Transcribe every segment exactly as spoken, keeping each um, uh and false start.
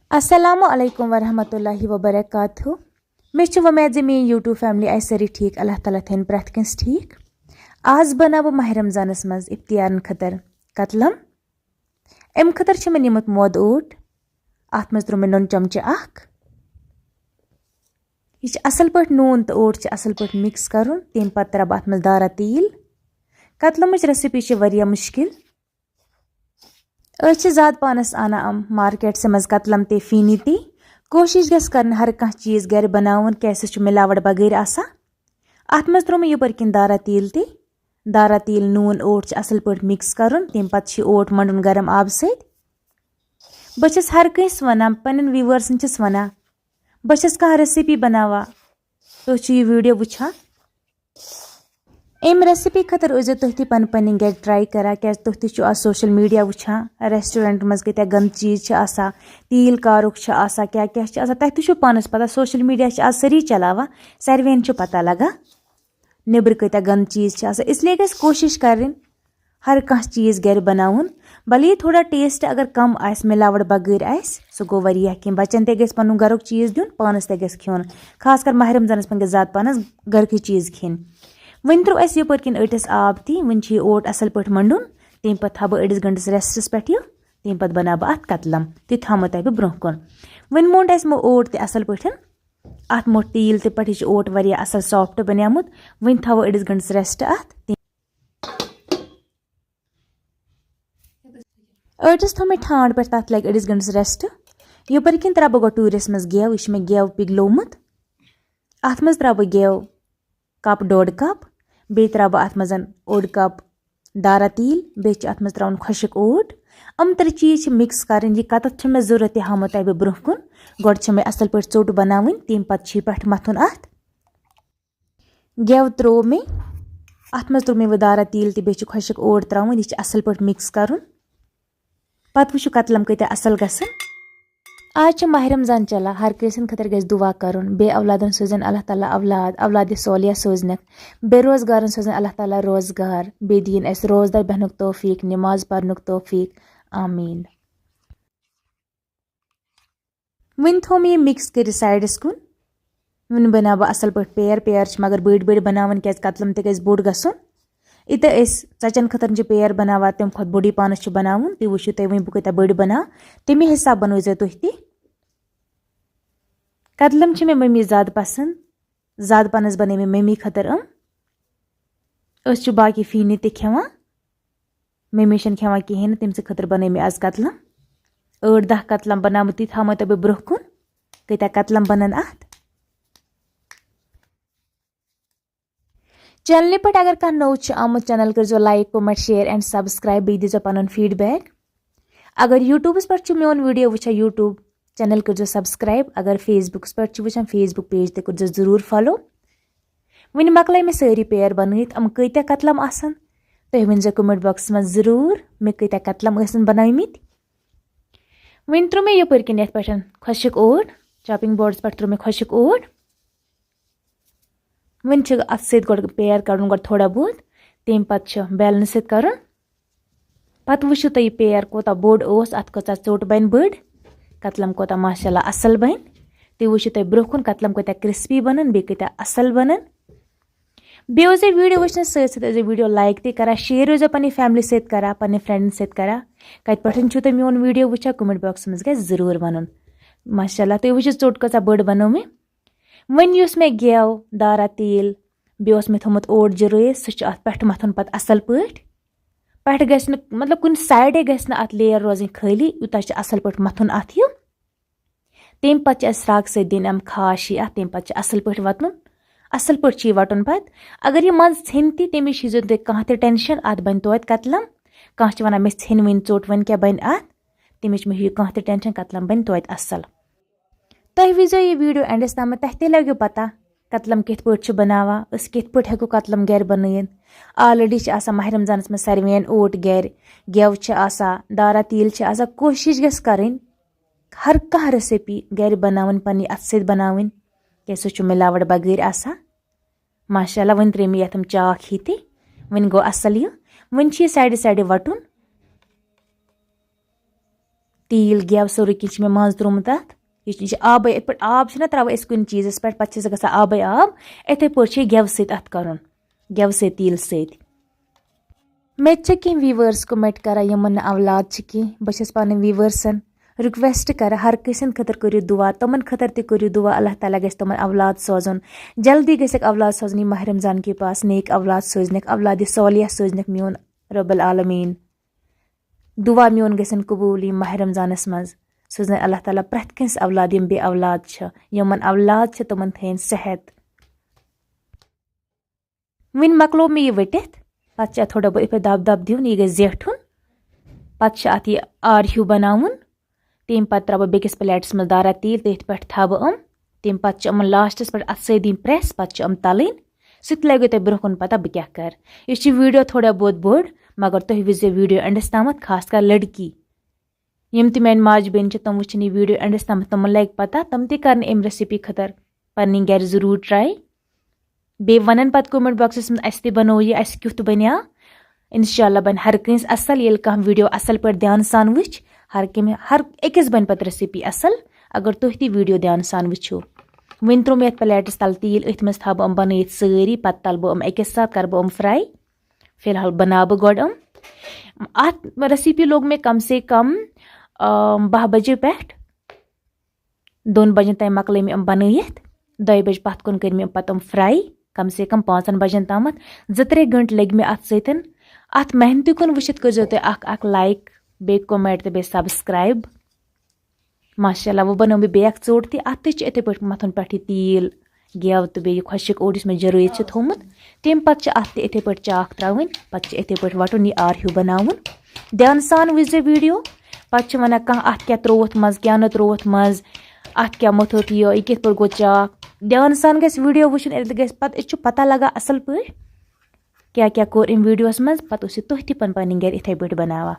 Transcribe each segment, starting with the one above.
السلام علیکم ورحمۃ اللہ وبرکاتہ۔ مےٚ چھِ وۄمید زِ میٲنۍ YouTube family آسہِ سٲری ٹھیٖک۔ اللہ تعالیٰ تھٲیِن پرٛٮ۪تھ کٲنٛسہِ ٹھیٖک۔ آز بناوٕ بہٕ ماہِ رمضانس منٛز افطارن خٲطرٕ کتلم۔ امہِ خٲطرٕ چھِ مےٚ نِمُت مٲدٕ اوٹ۔ اتھ منٛز ترٛوو مےٚ نُن چمچہٕ اکھ۔ یہِ چھُ اصل پٲٹھۍ، نوٗن تہٕ اوٹ چھُ اصل پٲٹھۍ mix کرُن۔ تمہِ پتہٕ ترٛاوٕ بہٕ اتھ منٛز دارا تیٖل۔ کتلمٕچ recipe چھِ واریاہ مُشکِل۔ أسۍ چھِ زیادٕ پانس انان یِم market منٛز کتلم تہِ، فینی تہِ۔ کوٗشش گژھِ کرٕنۍ ہر کانٛہہ چیٖز گرِ بناوُن، کیازِ سُہ چھُ ملاوٹ بغٲر آسان۔ اتھ منٛز ترٛوو مےٚ یپٲرۍ کِنۍ دارا تیٖل تہِ۔ دارا تیٖل، نوٗن، اوٹ چھُ اصل پٲٹھۍ mix کرُن۔ تمہِ پتہٕ چھُ یہِ اوٹ منڈُن گرم آبہٕ سۭتۍ۔ بہٕ چھَس ہر کٲنٛسہِ ونان، پننٮ۪ن viewersن چھَس ونان، بہٕ چھَس کانٛہہ recipe بناوان، تُہۍ چھِو یہِ video وٕچھان۔ امہِ recipe خٲطرٕ ٲسۍزیو تُہۍ تہِ پنٕنۍ پنٕنۍ گرِ try کران، کیازِ تُہۍ تہِ چھِو آز social media وٕچھان، restaurant منٛز کۭتیاہ گنٛدٕ چیٖز چھِ آسان، تیٖل کارُک چھُ آسان، کیاہ کیاہ چھُ آسان، تۄہہِ تہِ چھُو پانس پتہ، social media چھِ آز سٲری چلاوان، ساروِین چھُ پتہ لگان نیٚبرٕ کۭتیاہ گنٛدٕ چیٖز چھِ آسان۔ اس لیے گژھِ کوٗشش کرٕنۍ ہر کانٛہہ چیٖز گرِ بناوُن، بھلے تھوڑا taste اگر کم آسہِ، ملاوٹ بغٲر آسہِ، سُہ گوٚو واریاہ کینٛہہ۔ بچن تہِ گژھِ پنُن گرُک چیٖز دیُن، پانس تہِ گژھِ کھیوٚن۔ خاص کر ماہِ رمضانس منٛز گژھِ زیادٕ پانس گرٕکٕے چیٖز کھیٚنۍ۔ وۄنۍ ترٛوو اَسہِ یپٲرۍ کِنۍ ٲٹِس آب تہِ، وۄنۍ چھُ یہِ اوٹ اصل پٲٹھۍ منڈُن۔ تمہِ پتہٕ تھاوٕ بہٕ أڑِس گنٹس restس پٮ۪ٹھ یہِ، تمہِ پتہٕ بناوٕ بہٕ اتھ کتلم۔ تہِ تھاومو تۄہہِ بہٕ برونٛہہ کُن۔ وۄنۍ موٚنڈ اَسہِ یِمو اوٹ تہِ اصل پٲٹھۍ۔ اتھ موٚٹھ تیٖل تہِ پٮ۪ٹھٕ، یہِ چھُ اوٹ واریاہ اصل soft بنیومُت۔ وۄنۍ تھاوو أڑِس گنٹس rest اتھ۔ ٲٹِس تھوٚو مےٚ ٹھانٛڈ پٮ۪ٹھ، تَتھ لَگہِ أڑِس گھنٹَس rest۔ یَپٲرۍ کِنۍ ترٛاوٕ بہٕ گۄڈٕ ٹوٗرِس منٛز گٮ۪و، یہِ چھُ مےٚ گٮ۪و پِگلومُت۔ اَتھ منٛز ترٛاوٕ بہٕ گٮ۪و cup ڈوٚڈ cup، بیٚیہِ ترٛاوٕ بہٕ اَتھ منٛز اوٚڑ cup دارا تیٖل، بیٚیہِ چھِ اَتھ منٛز ترٛاوُن خۄشٕک اوٹ۔ یِم ترٛےٚ چیٖز چھِ mix کَرٕنۍ۔ یہِ کَتَتھ چھِ مےٚ ضوٚرَتھ، تہِ ہاومو تۄہہِ بہٕ برٛونٛہہ کُن۔ گۄڈٕ چھِ مےٚ اَصٕل پٲٹھۍ ژوٚٹ بَناوٕنۍ، تَمہِ پَتہٕ چھِ یہِ پٮ۪ٹھٕ مَتھُن اَتھ۔ گٮ۪و ترٛوو مےٚ، اَتھ منٛز ترٛوو مےٚ وۄنۍ دارا تیٖل تہِ، بیٚیہِ چھُ خۄشٕک اوٹ ترٛاوُن، یہِ چھُ اَصٕل پٲٹھۍ mix کَرُن۔ پَتہٕ وٕچھِو کَتلَم کۭتیٛاہ اَصٕل گژھن۔ آز چھِ ماہِ رمضان چَلان، ہر کٲنٛسہِ ہِنٛدِ خٲطرٕ گژھِ دُعا کَرُن، بیٚیہِ اولادَن سوزن اللہ تعالیٰ اولاد، اولادِ صالحہ سوزنَکھ، بے روزگارَن سوزن اللہ تعالیٰ روزگار، بیٚیہِ دِیِن اَسہِ روزدار بیٚہنُک توفیٖق، نماز پَرنُک توفیٖق۔ آمیٖن۔ وۄنۍ تھوٚو مےٚ یہِ mix کٔرِتھ sideس کُن۔ وۄنۍ بَناوٕ بہٕ اَصٕل پٲٹھۍ پیر۔ پیر چھِ مگر بٔڑۍ بٔڑۍ بَناوٕنۍ، کیٛازِ کَتلَم تہِ گژھِ بوٚڑ گژھُن۔ یہِ تہِ أسۍ ژَچَن خٲطرٕ چھِ پیر بَناوان، تَمہِ کھۄتہٕ بوٚڑُے پانَس چھِ بَناوُن۔ تُہۍ وٕچھِو تُہۍ وۄنۍ بہٕ کۭتیٛاہ بٔڑۍ بَناوٕ، تَمی حِساب بَنٲوزیو تُہۍ تہِ۔ کَتلَم چھِ مےٚ مٔمی زیادٕ پَسنٛد، زیادٕ پَہنَس بَنٲے مےٚ مٔمی خٲطرٕ یِم۔ أسۍ چھِ باقٕے فیٖنہِ تہِ کھٮ۪وان۔ مٔمی چھَنہٕ کھٮ۪وان کِہیٖنۍ نہٕ، تٔمۍ سٕنٛدِ خٲطرٕ بَنٲے مےٚ آز کَتلَم۔ ٲٹھ دَہ کَتلَم بَناوٕ، تِتھۍ ہاومو تۄہہِ بہٕ برٛونٛہہ کُن، کۭتیٛاہ کَتلَم بَنَن اَتھ۔ چینلہِ پٮ۪ٹھ اگر کانٛہہ نوٚو چھُ آمُت، channel کٔرۍزیو like، comment، share and subscribe، بیٚیہِ دیٖزیو پَنُن feedback۔ اگر YouTubeس پٮ۪ٹھ چھُ میون video وٕچھان، YouTube channel کٔرۍزیو subscribe۔ اگر Facebookس پٮ۪ٹھ چھُ وٕچھان، Facebook page تہِ کٔرۍزیو ضروٗر follow۔ وۄنۍ مۄکلٲے مےٚ سٲری پیر بَنٲیِتھ، یِم کۭتیٛاہ کَتلَم آسَن، تُہۍ ؤنۍزیو comment boxس منٛز ضروٗر، مےٚ کۭتیٛاہ کَتلَم ٲسۍ وۄنۍ بَنٲومٕتۍ۔ وۄنۍ ترٛوو مےٚ یَپٲرۍ کِنۍ یَتھ پٮ۪ٹھ خۄشٕک اوٹ، chopping boardس پٮ۪ٹھ ترٛوو مےٚ خۄشٕک اوٹ۔ وۄنۍ چھِ اَتھ سۭتۍ گۄڈٕ پیر کَڑُن گۄڈٕ تھوڑا بہت، تَمہِ پَتہٕ چھُ بیلنہٕ سۭتۍ کَرُن۔ پَتہٕ وٕچھِو تُہۍ یہِ پیر کوٗتاہ بوٚڑ اوس، اَتھ کۭژاہ ژوٚٹ بَنہِ بٔڑ، کَتلَم کوٗتاہ ماشاء اللہ اَصٕل بَنہِ۔ تُہۍ وٕچھِو تُہۍ برٛونٛہہ کُن کَتلَم کۭتیٛاہ crispy بَنَن، بیٚیہِ کۭتیٛاہ اَصٕل بَنَن۔ بیٚیہِ اوس یہِ video وٕچھنَس سۭتۍ سۭتۍ ٲسۍزیو video like تہِ کَران، share ٲسۍزیو پنٛنہِ family سۭتۍ کَران، پنٛنہِ friendن سۭتۍ کَران۔ کَتہِ پٮ۪ٹھ چھُو تُہۍ میون video وٕچھان، comment boxس منٛز گژھِ ضروٗر وَنُن۔ ماشاء اللہ، تُہۍ وٕچھِو ژوٚٹ کۭژاہ بٔڑ بَنٲو مےٚ۔ وۄنۍ یُس مےٚ گٮ۪و، دارا تیٖل، بیٚیہِ اوس مےٚ تھوٚمُت اوٹ جِرٲیِتھ، سُہ چھُ اَتھ پٮ۪ٹھٕ مَتھُن پَتہٕ اَصٕل پٲٹھۍ۔ پٮ۪ٹھٕ گژھِ نہٕ، مطلب، کُنہِ sideے گژھِ نہٕ اَتھ layer روزٕنۍ خٲلی، یوٗتاہ چھُ اَصٕل پٲٹھۍ مَتھُن اَتھ یہِ۔ تَمہِ پَتہٕ چھِ اَسہِ سرٛاگ سۭتۍ دِنۍ یِم خاش ہی اَتھ، تَمہِ پَتہٕ چھِ اَصٕل پٲٹھۍ وَٹُن، اَصٕل پٲٹھۍ چھِ یہِ وَٹُن پَتہٕ۔ اگر یہِ منٛزٕ ژھیٚنہِ تہِ، تَمِچ ہیٚزیو نہٕ تُہۍ کانٛہہ تہِ tension، اَتھ بَنہِ توتہِ کَتلَم۔ کانٛہہ چھِ وَنان، "مےٚ ژھیٚنہِ وٕنہِ ژوٚٹ، وۄنۍ کیٛاہ بَنہِ اَتھ؟" تَمِچ مہٕ ہیٚیِو کانٛہہ تہِ tension، کَتلَم بَنہِ توتہِ اَصٕل۔ تُہۍ وٕچھزیو یہِ video endس تامَتھ، تۄہہِ تہِ لَگیو پَتہ کتلم کِتھ پٲٹھۍ چھِ بناوان، أسۍ کِتھ پٲٹھۍ ہٮ۪کو کتلم گرِ بنٲیِتھ۔ آلریڈی چھِ آسان ماہِ رمضانس منٛز ساروِین اوٹ گرِ، گٮ۪و چھِ آسان، دارا تیٖل چھِ آسان۔ کوٗشِش گژھِ کرٕنۍ ہر کانٛہہ ریسپی گرِ بناوٕنۍ، پننہِ اتھٕ سۭتۍ بناوٕنۍ، کیازِ سُہ چھُ ملاوٹ بغٲر آسان۔ ماشاء اللہ، وۄنۍ ترٲے مےٚ یتھ یِم چاکھ ہی تہِ، وۄنۍ گوٚو اصل یہِ۔ وۄنۍ چھُ یہِ سایڈٕ سایڈٕ وٹُن۔ تیٖل، گٮ۪و، سورُے کینٛہہ چھُ مےٚ منٛز ترٛوومُت اَتھ۔ یہِ چھُ، یہِ چھُ آبٕے، یِتھ پٲٹھۍ آب چھُنہ ترٛاوان أسۍ کُنہِ چیٖزَس پٮ۪ٹھ، پَتہٕ چھِ سُہ گژھان آبٕے آب۔ یِتھَے پٲٹھۍ چھُ یہِ گٮ۪وٕ سۭتۍ اَتھ کَرُن، گٮ۪وٕ سۭتۍ، تیٖلہٕ سۭتۍ۔ مےٚ تہِ چھِ کینٛہہ viewers comment کَران، یِمَن نہٕ اولاد چھِ کینٛہہ۔ بہٕ چھَس پَنٕنۍ viewersن request کَران، ہر کٲنٛسہِ ہِنٛدِ خٲطرٕ کٔرِو دُعا، تِمَن خٲطرٕ تہِ کٔرِو دُعا، اللہ تعالیٰ گژھِ تِمَن اولاد سوزُن۔ جلدی گژھٮ۪کھ اولاد سوزُن، یہِ ماہِ رمضان کے پاس نیک اولاد سوزنَکھ، اولادِ صالحہ سوزنَکھ میون رب العالمین۔ دُعا میون گژھن قبوٗل یہِ ماہِ رمضانَس منٛز۔ سوزن اللہ تعالیٰ پرٛٮ۪تھ کٲنٛسہِ اولاد، یِم بے اولاد چھِ، یِمَن اولاد چھِ، تِمَن تھٲیِن صحت۔ وۄنۍ مۄکلو مےٚ یہِ ؤٹِتھ، پَتہٕ چھِ اَتھ تھوڑا بہت یِتھ پٲٹھۍ دَب دَب دیُن، یہِ گژھِ زیٹھُن۔ پَتہٕ چھِ اَتھ یہِ آر ہیوٗ بَناوُن۔ تَمہِ پَتہٕ ترٛاوٕ بہٕ بیٚکِس plateس منٛز دارا تیٖل، تٔتھۍ پٮ۪ٹھ تھاوٕ بہٕ یِم۔ تَمہِ پَتہٕ چھِ یِمَن lastس پٮ۪ٹھ اَتھٕ سۭتۍ دِنۍ press، پَتہٕ چھِ یِم تَلٕنۍ۔ سُہ تہِ لَگیو تۄہہِ برٛونٛہہ کُن پَتہ بہٕ کیٛاہ کَرٕ۔ یہِ چھِ video تھوڑا بہت بٔڑ، مگر تُہۍ وٕچھزیو video endس تامَتھ، خاص کر لٔڑکی۔ یِم تہِ میٛانہِ ماجہِ بیٚنہِ چھِ، تِم وٕچھِن یہِ video endس تامَتھ، تِمَن لَگہِ پَتہ، تِم تہِ کَرَن اَمہِ recipe خٲطرٕ پَنٕنۍ گَرِ ضروٗر try۔ بیٚیہِ وَنَن پَتہٕ comment boxس منٛز، اَسہِ تہِ بَنوو یہِ، اَسہِ کیُتھ بَنیو۔ اِنشاء اللہ بَنہِ ہر کٲنٛسہِ اَصٕل، ییٚلہِ کانٛہہ video اَصٕل پٲٹھۍ دھیان سان وٕچھِ، ہر کٔمۍ، ہر أکِس بَنہِ پَتہٕ recipe اَصٕل، اگر تُہۍ تہِ video دھیان سان وٕچھِو۔ وۄنۍ ترٛوو مےٚ یَتھ plateس تَل تیٖل، أتھۍ منٛز تھاوٕ بہٕ یِم بَنٲیِتھ سٲری، پَتہٕ تَلہٕ بہٕ یِم أکِس ساتہٕ، کَرٕ بہٕ یِم fry۔ فی الحال بَناو بہٕ گۄڈٕ یِم۔ اَتھ recipe لوٚگ مےٚ کم سے کم، آم، باہ بجے پٮ۪ٹھ۔ دۄن بجن تام مۄکلٲے مےٚ یِم بنٲیِتھ۔ دۄیہِ بجہِ پتھ کُن کٔرۍ مےٚ یِم پتہٕ یِم fry، کم سے کم پانٛژن بجن تامتھ۔ زٕ ترٛےٚ گٲنٛٹہٕ لٔگۍ مےٚ اتھ سۭتۍ۔ اتھ محنتہِ کُن وٕچھِتھ کٔرۍزیو تُہۍ اکھ اکھ like، بیٚیہِ comment تہٕ بیٚیہِ subscribe۔ ماشاء اللہ، وۄنۍ بنٲو مےٚ بیٚیہِ اکھ ژوٚٹ تہِ۔ اتھ تہِ چھُ یِتھے پٲٹھۍ متھُن پٮ۪ٹھٕ یہِ تیٖل، گٮ۪و تہٕ بیٚیہِ یہِ خۄشٕک اوٹ یُس مےٚ جرٲیِتھ چھُ تھوٚومُت۔ تَمہِ پتہٕ چھِ اتھ تہِ یِتھے پٲٹھۍ چاکھ ترٛاوٕنۍ، پتہٕ چھِ یِتھے پٲٹھۍ وٹُن، یہِ آر ہیوٗ بناوُن۔ دھیان سان وٕچھزیو video۔ پتہٕ چھِ ونان کانٛہہ، اتھ کیٛاہ ترٛووُتھ منٛز، کیٛاہ نہٕ ترٛووُتھ منٛز، اتھ کیٛاہ موٚتھُتھ یہِ، یہِ کِتھ پٲٹھۍ گوٚو چاکھ۔ دھیان سان گژھِ video وٕچھُن، ییٚلہِ گژھِ پتہٕ، أسۍ چھُ پتہ لگان اصل پٲٹھۍ کیٛاہ کیٛاہ کوٚر أمۍ videoہس منٛز، پتہٕ ٲسِو تُہۍ تہِ پن پنٕنۍ گرِ یِتھے پٲٹھۍ بناوان۔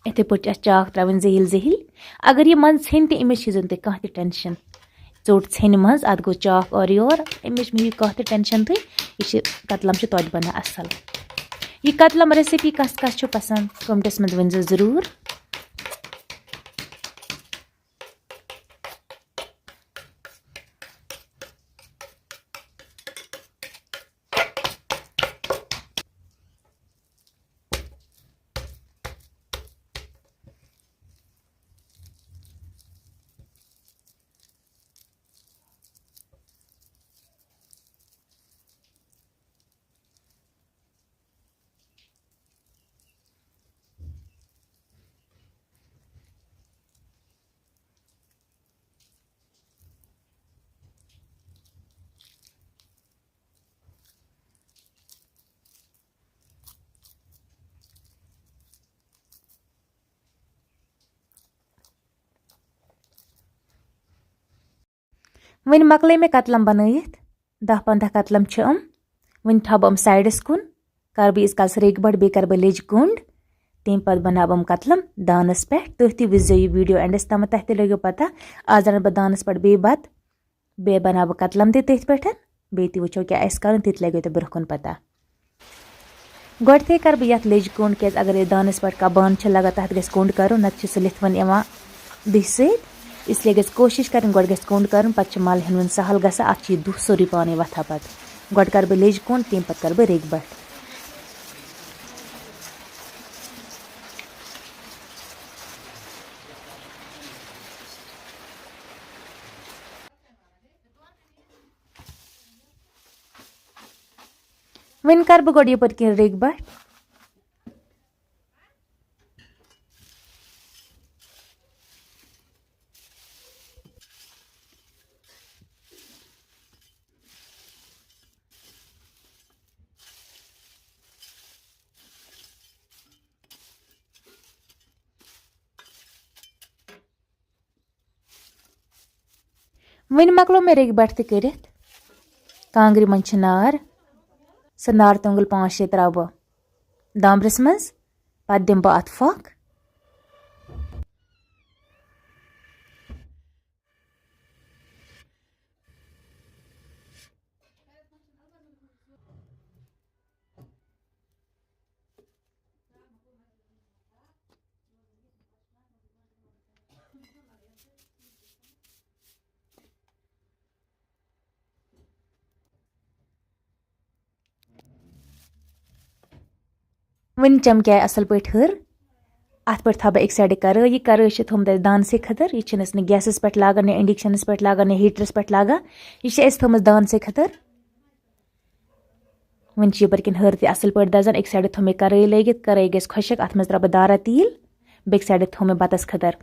یِتھے پٲٹھۍ چھِ اَتھ چاکھ ترٛاوٕنۍ زٔہِل زٔہِل۔ اگر یہِ منٛز ژھیٚنہِ تہِ، اَمِچ چھِ زَن تُہۍ کانٛہہ تہِ tension۔ ژوٚٹ ژھیٚنہِ منٛز، اَتھ گوٚو چاکھ اورٕ یور، اَمِچ مہٕ ہیٚیِو کانٛہہ تہِ tension تُہۍ۔ یہِ چھِ، کتلم چھِ توتہِ بنان اَصٕل۔ یہِ کتلم recipe کَس کَس چھُ پسنٛد، commentس منٛز ؤنۍزیو ضروٗر۔ وۄنۍ مۄکلٲے مےٚ کتلم بنٲیِتھ، دَہ پنٛداہ کتلم چھِ یِم۔ وۄنۍ تھاوٕ بہٕ یِم sideس کُن، کَرٕ بہٕ ییٖتِس کالَس ریٚکہِ بَٹھ، بیٚیہِ کَرٕ بہٕ لیٚجہِ کوٚنٛڈ۔ تَمہِ پَتہٕ بَناوٕ بہٕ یِم کَتلَم دانَس پٮ۪ٹھ۔ تُہۍ تہِ وٕچھزیو یہِ video endَس تامَتھ، تۄہہِ تہِ لَگیو پَتہ۔ آز رَنہٕ بہٕ دانَس پٮ۪ٹھ بیٚیہِ بَتہٕ، بیٚیہِ بَناوٕ بہٕ کَتلَم تہِ تٔتھۍ پٮ۪ٹھ، بیٚیہِ تہِ وٕچھو کیٛاہ آسہِ کَرُن، تہِ تہِ لَگیو تۄہہِ برٛونٛہہ کُن پَتہ۔ گۄڈٕنٮ۪تھٕے کَرٕ بہٕ یَتھ لیٚجہِ کوٚنٛڈ، کیٛازِ اگر یہِ دانَس پٮ۪ٹھ کانٛہہ بانہٕ چھِ لَگان، تَتھ گژھِ کوٚنٛڈ کَرُن، نَتہٕ چھِ سُہ لِتھوَن یِوان دٕہہِ سۭتۍ۔ اس لیے گژھِ کوٗشِش کَرٕنۍ، گۄڈٕ گژھِ کوٚنٛڈ کَرُن، پَتہٕ چھُ مَل ہٮ۪نہٕ وُن سَہَل گژھان، اَتھ چھُ یہِ دُہ سورُے پانَے وۄتھان پَتہٕ۔ گۄڈٕ کَرٕ بہٕ لیٚجہِ کوٚنٛڈ، تَمہِ پَتہٕ کَرٕ بہٕ ریٚکہِ بَٹھ۔ وۄنۍ کَرٕ بہٕ گۄڈٕ یَپٲرۍ کِنۍ ریٚکہِ بَٹھ۔ وۄنۍ مۄکلو مےٚ ریٚکہِ بَٹھ تہِ کٔرِتھ۔ کانٛگرِ منٛز چھِ نار۔ سۄ نار توٚنٛگل پانٛژھ شےٚ ترٛاوٕ بہٕ دامبرِس منٛز، پتہٕ دِمہٕ بہٕ اَتھ پھۄکھ۔ وۄنۍ چمکے اَصٕل پٲٹھۍ ہٕر۔ اَتھ پٮ۪ٹھ تھاوٕ بہٕ أکۍ سایڈٕ کڑٲے۔ یہِ کڑٲے چھِ تھٲومٕژ اَسہِ دانسٕے خٲطرٕ۔ یہِ چھِنہٕ أسۍ نہٕ گیسَس پٮ۪ٹھ لاگان، نہ inductionس پٮ۪ٹھ لاگان، نہ heaterس پٮ۪ٹھ لاگان۔ یہِ چھِ اَسہِ تھٲومٕژ دانسٕے خٲطرٕ۔ وۄنۍ چھِ یَپٲرۍ کِنۍ ہٕر تہِ اَصٕل پٲٹھۍ دَزان۔ أکۍ سایڈٕ تھٲو مےٚ کڑٲے لٲگِتھ، کڑٲے گژھِ خۄشٕک، اَتھ منٛز ترٛاوٕ بہٕ دارا تیٖل۔ بیٚکہِ سایڈٕ تھٲو مےٚ بَتَس خٲطرٕ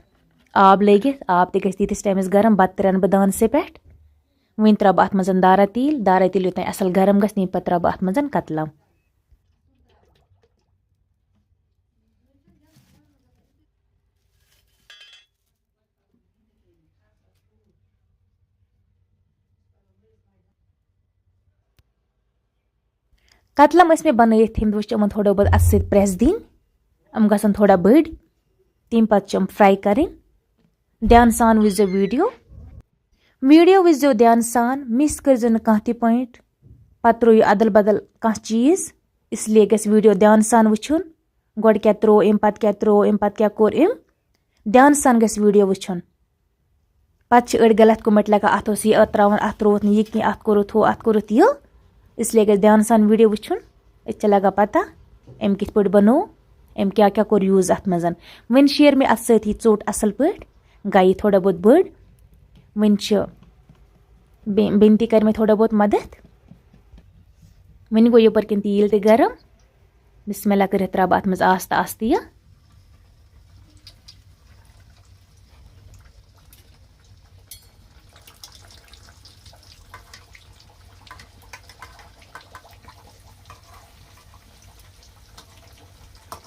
آب لٲگِتھ۔ آب تہِ گژھِ تیٖتِس ٹایمَس گرم، بَتہٕ تہِ رَنہٕ بہٕ دانسٕے پٮ۪ٹھ۔ وۄنۍ ترٛاوٕ بہٕ اَتھ منٛز دارا تیٖل۔ دارا تیٖل یوٚتام اَصٕل گرم گژھِ، تَمہِ پَتہٕ ترٛاوٕ بہٕ اَتھ منٛز کتلہٕ۔ کتلم ٲسۍ مےٚ بنٲیِتھ تھٲمٕتۍ، وۄنۍ چھِ یِمن تھوڑا بہت اتھٕ سۭتۍ press دِنۍ، یِم گژھن تھوڑا بٔڑۍ، تَمہِ پتہٕ چھِ یِم fry کرٕنۍ۔ دھیان سان وٕچھزیو video۔ Video وٕچھزیو دھیان سان، miss کٔرزیو نہٕ کانٛہہ تہِ point۔ پتہٕ ترٲیِو ادل بدل کانٛہہ چیٖز، اس لیے گژھِ video دھیان سان وٕچھُن۔ گۄڈٕ کیٛاہ ترٛوو أمۍ، پتہٕ کیٛاہ ترٛوو أمۍ، پتہٕ کیٛاہ کوٚر أمۍ۔ دھیان سان گژھِ video وٕچھُن۔ پتہٕ چھِ أڑۍ غلط comment لگان، "اتھ اوس یہِ ترٛاوُن، اتھ ترٛووُتھ نہٕ یہِ کینٛہہ، اتھ کوٚرُتھ ہُہ، اتھ کوٚرُتھ یہِ۔" اس لیے گژھِ دھیان سان video وٕچھُن، أتۍ چھِ لگان پتہ أمۍ کِتھ پٲٹھۍ بنوو، أمۍ کیٛاہ کیٛاہ کوٚر use اتھ منٛز۔ وۄنۍ شیر مےٚ اتھ سۭتی ژوٚٹ اصل پٲٹھۍ، گٔے یہِ تھوڑا بہت بٔڑ۔ وۄنۍ چھِ بے-، بیٚنہِ تہِ کَرِ مےٚ تھوڑا بہت مدد۔ وۄنۍ گوٚو یَپٲرۍ کِنۍ تیٖل تہِ گرم۔ بسم اللہ کٔرِتھ ترٛاوٕ بہٕ اَتھ منٛز آستہٕ آستہٕ یہِ۔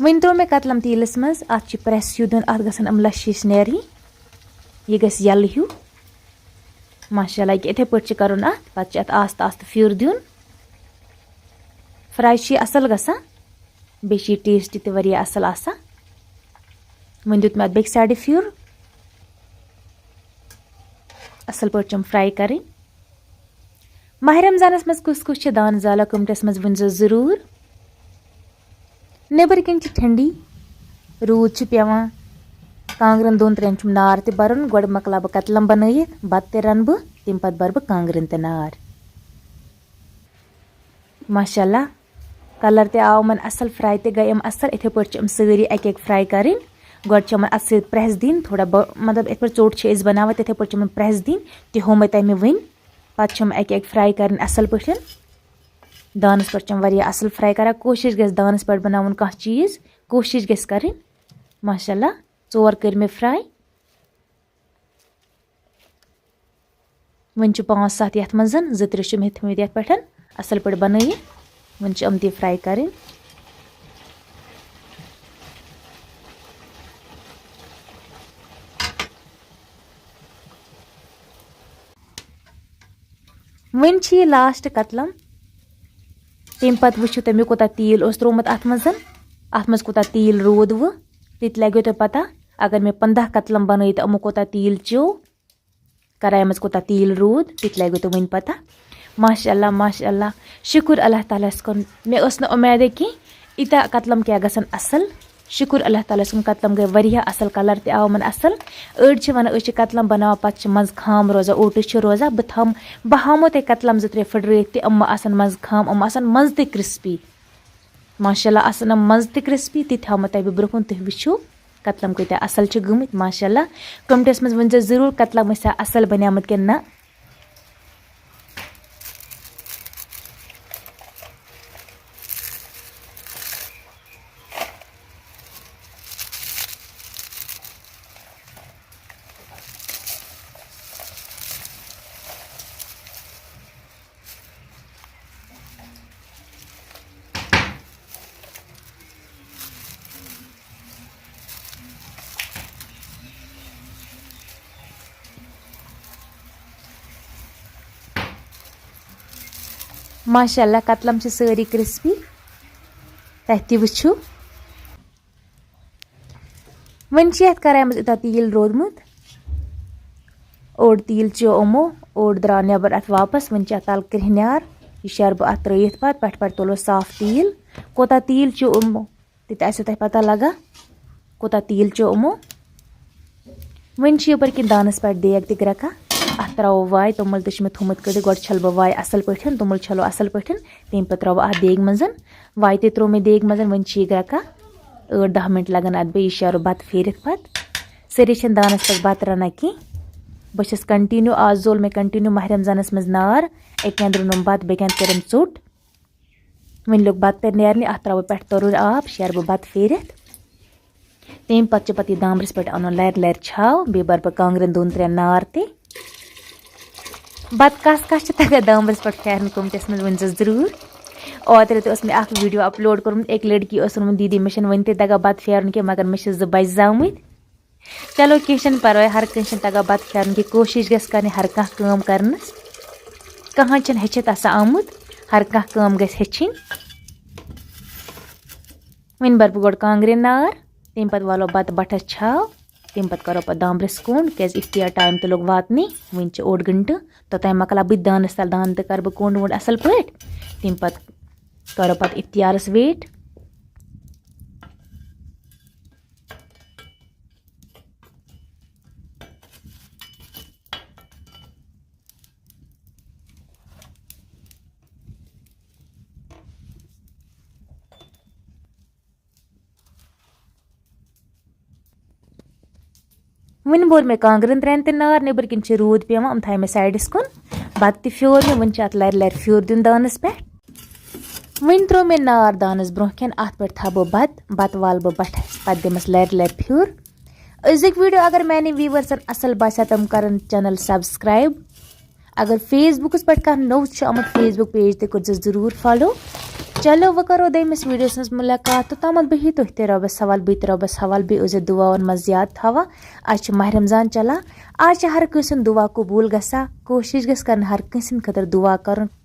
وۄنۍ ترٛوو مےٚ کتلم تیٖلس منٛز، اتھ چھِ press ہیوٗ دیُن، اتھ گژھن یِم لشہِ ہِش نیرٕنۍ، یہِ گژھِ یَلہٕ ہیوٗ۔ ماشاء اللہ، یہِ کہِ یِتھے پٲٹھۍ چھِ کرُن اتھ، پتہٕ چھِ اتھ آستہٕ آستہٕ پھیُر دیُن۔ Fry چھِ یہِ اصل گژھان، بیٚیہِ چھِ یہِ taste تہِ واریاہ اصل آسان۔ وۄنۍ دیُت مےٚ اتھ بیٚکہِ side پھیُر، اصل پٲٹھۍ چھِ یِم fry کرٕنۍ۔ ماہِ رمضانس منٛز کُس کُس چھِ دان زالان، comment منٛز ؤنۍ زیو ضروٗر۔ نیٚبٕرۍ کِنۍ چھِ ٹھنڈی، روٗد چھُ پٮ۪وان۔ کانٛگرٮ۪ن دۄن ترٛٮ۪ن چھُم نار تہِ بَرُن۔ گۄڈٕ مۄکلاو بہٕ کَتلَم بَنٲیِتھ، بَتہٕ تہِ رَنہٕ بہٕ، تَمہِ پَتہٕ بَرٕ بہٕ کانٛگرٮ۪ن تہِ نار۔ ماشاء اللہ، colour تہِ آو یِمَن اَصٕل، fry تہِ گٔے یِم اَصٕل۔ یِتھَے پٲٹھۍ چھِ یِم سٲری اَکہِ اَکہِ fry کَرٕنۍ۔ گۄڈٕ چھِ یِمَن اَتھٕ سۭتۍ press دِنۍ، تھوڑا بہٕ، مطلب، یِتھ پٲٹھۍ ژوٚٹ چھِ أسۍ بَناوان، تِتھَے پٲٹھۍ چھِ یِمَن press دِنۍ، تہِ ہوو مےٚ تۄہہِ مےٚ وٕنۍ۔ پَتہٕ چھِ یِم اَکہِ اَکہِ fry کَرٕنۍ اَصٕل پٲٹھۍ۔ دانَس پٮ۪ٹھ چھِ یِم واریاہ اَصٕل fry کَران۔ کوٗشِش گژھِ دانَس پٮ۪ٹھ بَناوُن کانٛہہ چیٖز، کوٗشِش گژھِ کَرٕنۍ۔ ماشاء اللہ، ژور کٔرۍ مےٚ fry۔ وۄنۍ چھِ پانٛژھ ستھ یَتھ منٛز، زٕ ترٛےٚ چھِ مےٚ تھٲمٕتۍ یَتھ پٮ۪ٹھ اَصٕل پٲٹھۍ بَنٲیِتھ۔ وۄنۍ چھِ یِم تہِ fry کَرٕنۍ۔ وۄنۍ چھِ یہِ last کتلم۔ تَمہِ پتہٕ وٕچھِو تُہۍ مےٚ کوٗتاہ تیٖل اوس ترٛوومُت اَتھ منٛز۔ اَتھ منٛز کوٗتاہ تیٖل روٗد وٕ، تہِ تہِ لگیو تۄہہِ پتہ۔ اگر مےٚ پنٛداہ کتلم بنٲیِتھ، یِمو کوٗتاہ تیٖل چیوٚو، کڑایہِ منٛز کوٗتاہ تیٖل روٗد، تہِ تہِ لگیو تۄہہِ وٕنۍ پتہ۔ ماشاء اللہ، ماشاء اللہ، شُکُر اللہ تعالیٰ ہَس کُن۔ مےٚ ٲس نہٕ اُمیدٕے کینٛہہ، ییٖتیٛاہ کتلم کیٛاہ گژھن اَصٕل۔ شُکُر اللہ تعالیٰ ہَس کُن، کتلم گٔے واریاہ اَصٕل، colour تہِ آو یِمن اَصٕل۔ أڑۍ چھِ وَنان، أسۍ چھِ کتلم بَناوان، پَتہٕ چھِ منٛزٕ خام روزان، اوٹٕس چھِ روزان۔ بہٕ تھاوٕ، بہٕ ہاوہو تۄہہِ کتلم زٕ ترٛےٚ پھٕٹرٲیِتھ تہِ، یِم ما آسَن منٛزٕ خام، یِم آسَن منٛزٕ تہِ crispy۔ ماشاء اللہ، آسَن یِم منٛزٕ تہِ crispy، تہِ تھاوٕ تۄہہِ بہٕ برٛونٛہہ کُن، تُہۍ وٕچھِو کتلم کۭتیٛاہ اَصٕل چھِ گٔمٕتۍ۔ ماشاء اللہ، comment منٛز ؤنۍ زیو ضروٗر، کتلم ٲسیٛا اَصٕل بَنیمٕتۍ کِنہٕ نہ۔ ماشاء اللہ، کتلم چھِ سٲری کرسپی، تۄہہِ تہِ وٕچھِو۔ وۄنۍ چھِ یَتھ کڑایہِ منٛز یوٗتاہ تیٖل روٗدمُت، اوٚڑ تیٖل چیو یِمو، اوٚڑ درٛاو نٮ۪بر اَتھ واپس۔ وۄنۍ چھِ اَتھ تَل کرٛیٚہنیار، یہِ شیرٕ بہٕ اَتھ ترٛٲیِتھ پَتہٕ۔ پٮ۪ٹھٕ پٮ۪ٹھٕ تُلو صاف تیٖل۔ کوٗتاہ تیٖل چیو یِمو، تہِ تہِ آسیو تۄہہِ پتہ لگان، کوٗتاہ تیٖل چیو یِمو۔ وۄنۍ چھِ یَپٲرۍ کِنۍ دانَس پٮ۪ٹھ دیگ تہِ گرٛٮ۪کان۔ اَتھ ترٛاوو واے، توٚمُل تہِ چھُ مےٚ تھوٚمُت کٔڑِتھ، گۄڈٕ چھَلہٕ بہٕ واے اَصٕل پٲٹھۍ، توٚمُل چھَلو اَصٕل پٲٹھۍ، تَمہِ پَتہٕ ترٛاوو اَتھ دیگہِ منٛز۔ واے تہِ ترٛوو مےٚ دیگہِ منٛز، وۄنۍ چھِ یہِ گرٛٮ۪کان۔ ٲٹھ دَہ مِنٹ لَگَن اَتھ بیٚیہِ، یہِ شیرو بَتہٕ پھیٖرِتھ پَتہٕ۔ سٲری چھِنہٕ دانَس پٮ۪ٹھ بَتہٕ رَنان کینٛہہ۔ بہٕ چھَس continue، آز زول مےٚ continue ماہِ رمضانَس منٛز نار، أکۍ اَندٕ روٚنُم بَتہٕ، بیٚکہِ اَندٕ کٔرٕم ژوٚٹ۔ وۄنۍ لوٚگ بَتہٕ تہِ نیرنہِ، اَتھ ترٛاوٕ بہٕ پٮ۪ٹھٕ تٔرٕنۍ آب، شیرٕ بہٕ بَتہٕ پھیٖرِتھ۔ تَمہِ پَتہٕ چھِ پَتہٕ یہِ دامبرِس پٮ۪ٹھ اَنُن لَرِ لَرِ چھاو، بیٚیہِ بَرٕ بہٕ کانٛگرٮ۪ن دۄن ترٛٮ۪ن نار تہِ۔ بَتہٕ کَس کَس چھِ تَگان دامبرِس پٮ۪ٹھ پھیرُن comments منٛز ؤنۍ زیو ضروٗر۔ اوترٕ تہِ اوس مےٚ اَکھ video upload کوٚرمُت، أکۍ لٔڑکی اوس ووٚنمُت، "دیٖدی، مےٚ چھَنہٕ وٕنہِ تہِ تَگان بَتہٕ پھیرُن کینٛہہ، مگر مےٚ چھِ زٕ بَچہِ زامٕتۍ۔" چلو، کینٛہہ چھُنہٕ پَرواے، ہر کٲنٛسہِ چھُنہٕ تَگان بَتہٕ پھیرُن کینٛہہ، کوٗشِش گژھِ کَرٕنۍ ہر کانٛہہ کٲم کَرنَس۔ کٕہٕنۍ چھُنہٕ ہیٚچھِتھ آسان آمُت، ہر کانٛہہ کٲم گژھِ ہیٚچھِنۍ۔ وۄنۍ بَرٕ بہٕ گۄڈٕ کانٛگرِ نار، تَمہِ پَتہٕ والو بَتہٕ بَٹھَس چھاو، تَمہِ پَتہٕ کَرو پَتہٕ دامبرِس کوٚنٛڈ، کیٛازِ اِفتار time تہِ لوٚگ واتنٕے، وٕنہِ چھِ اوٚڑ گھنٹہٕ، توٚتام مۄکلاو بہٕ تہِ دانَس تَل دانہٕ تہٕ کَرٕ بہٕ کوٚنٛڈ ووٚنٛڈ اَصٕل پٲٹھۍ، تَمہِ پَتہٕ کَرو پَتہٕ اِفتارَس wait۔ وۄنۍ بوٚر مےٚ کانٛگرٮ۪ن ترٛٮ۪ن تہِ نار، نیٚبٕرۍ کِنۍ چھِ روٗد پٮ۪وان، یِم تھایہِ مےٚ sideس کُن۔ بَتہٕ تہِ پھیوٗر مےٚ، وۄنۍ چھِ اَتھ لَرِ لَرِ پھیوٗر دیُن دانَس پٮ۪ٹھ۔ وۄنۍ ترٛوو مےٚ نار دانَس برٛونٛہہ کَنہِ، اَتھ پٮ۪ٹھ تھاوٕ بہٕ بَتہٕ، بَتہٕ والہٕ بہٕ بَٹھَس، پَتہٕ دِمَس لَرِ لَرِ پھیُر۔ أزِکۍ video اگر میٛانٮ۪ن viewersن اَصٕل باسیو، تِم کَرَن channel subscribe۔ اگر Facebookس پٮ۪ٹھ کانٛہہ نوٚو چھُ آمُت، Facebook page تہِ کٔرۍزیو ضروٗر follow۔ چلو، وۄنۍ کَرو دوٚیمِس videoس منٛز مُلاقات، توٚتامَتھ بِہِو تُہۍ تہِ رۄبَس حوال، بہٕ تہِ رۄبَس حوال، بیٚیہِ ٲسۍزیو دُعاوَن منٛز یاد تھاوان۔ آز چھِ ماہِ رمضان چَلان، آز چھِ ہر کٲنٛسہِ ہُنٛد دُعا قبوٗل گژھان، کوٗشِش گژھِ کَرٕنۍ ہر کٲنٛسہِ ہِنٛدِ خٲطرٕ دُعا کَرُن۔